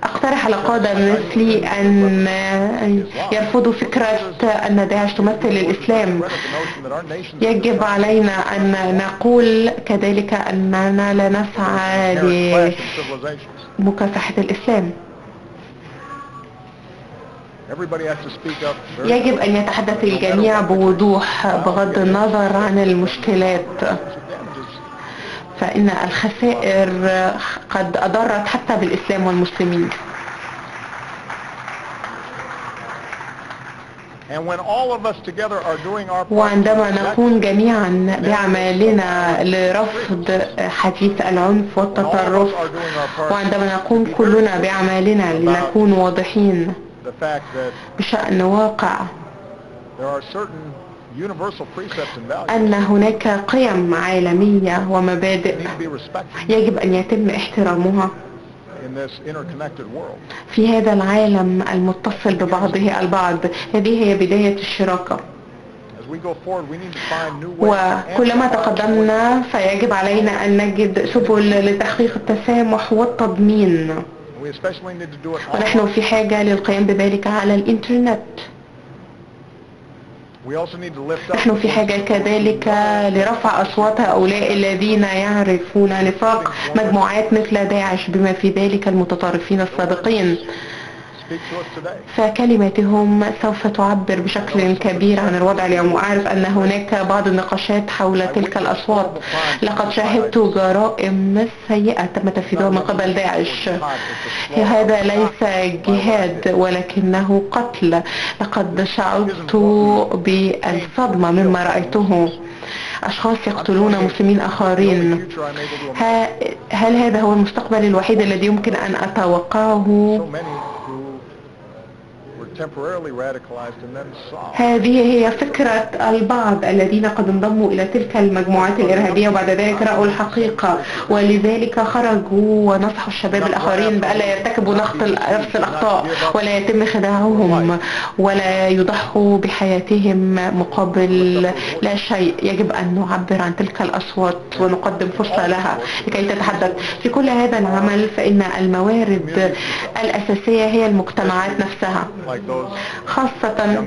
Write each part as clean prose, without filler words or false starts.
أقترح على قادة مثلي أن يرفضوا فكرة أن داعش تمثل الإسلام. يجب علينا أن نقول كذلك أننا لا نسعى لمكافحة الإسلام. يجب أن يتحدث الجميع بوضوح بغض النظر عن المشكلات، فإن الخسائر قد أضرت حتى بالإسلام والمسلمين. وعندما نكون جميعا بأعمالنا لرفض حديث العنف والتطرف، وعندما نكون كلنا بأعمالنا لنكون واضحين بشأن واقع أن هناك قيم عالمية ومبادئ يجب أن يتم احترامها في هذا العالم المتصل ببعضه البعض. هذه هي بداية الشراكة، وكلما تقدمنا فيجب علينا أن نجد سبل لتحقيق التسامح والتضمين، ونحن في حاجة للقيام بذلك على الإنترنت. نحن في حاجة كذلك لرفع أصوات هؤلاء الذين يعرفون نفاق مجموعات مثل داعش بما في ذلك المتطرفين السابقين، فكلماتهم سوف تعبر بشكل كبير عن الوضع اليوم. وأعرف أن هناك بعض النقاشات حول تلك الأصوات. لقد شاهدت جرائم سيئة تم تنفيذها من قبل داعش. هذا ليس جهاد ولكنه قتل. لقد شعرت بالصدمة مما رأيته، أشخاص يقتلون مسلمين آخرين. هل هذا هو المستقبل الوحيد الذي يمكن أن أتوقعه؟ هذه هي فكرة البعض الذين قد انضموا إلى تلك المجموعات الإرهابية وبعد ذلك رأوا الحقيقة، ولذلك خرجوا ونصحوا الشباب الآخرين بألا يرتكبوا نفس الأخطاء ولا يتم خداعهم ولا يضحوا بحياتهم مقابل لا شيء. يجب أن نعبر عن تلك الأصوات ونقدم فرصة لها لكي تتحدث. في كل هذا العمل فإن الموارد الأساسية هي المجتمعات نفسها، خاصة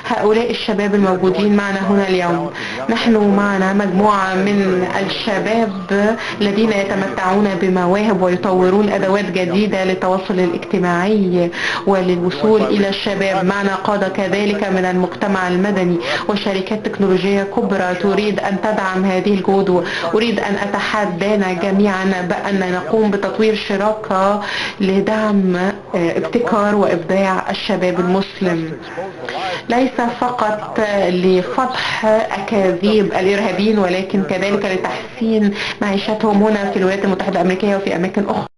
هؤلاء الشباب الموجودين معنا هنا اليوم. نحن معنا مجموعة من الشباب الذين يتمتعون بمواهب ويطورون أدوات جديدة للتواصل الاجتماعي وللوصول إلى الشباب. معنا قادة كذلك من المجتمع المدني وشركات تكنولوجية كبرى تريد أن تدعم هذه الجهود. أريد أن أتحدانا جميعا بأن نقوم بتطوير شراكة لدعم ابتكار وإبداع الشباب المسلم، ليس فقط لفضح أكاذيب الإرهابيين ولكن كذلك لتحسين معيشتهم هنا في الولايات المتحدة الأمريكية وفي أماكن أخرى.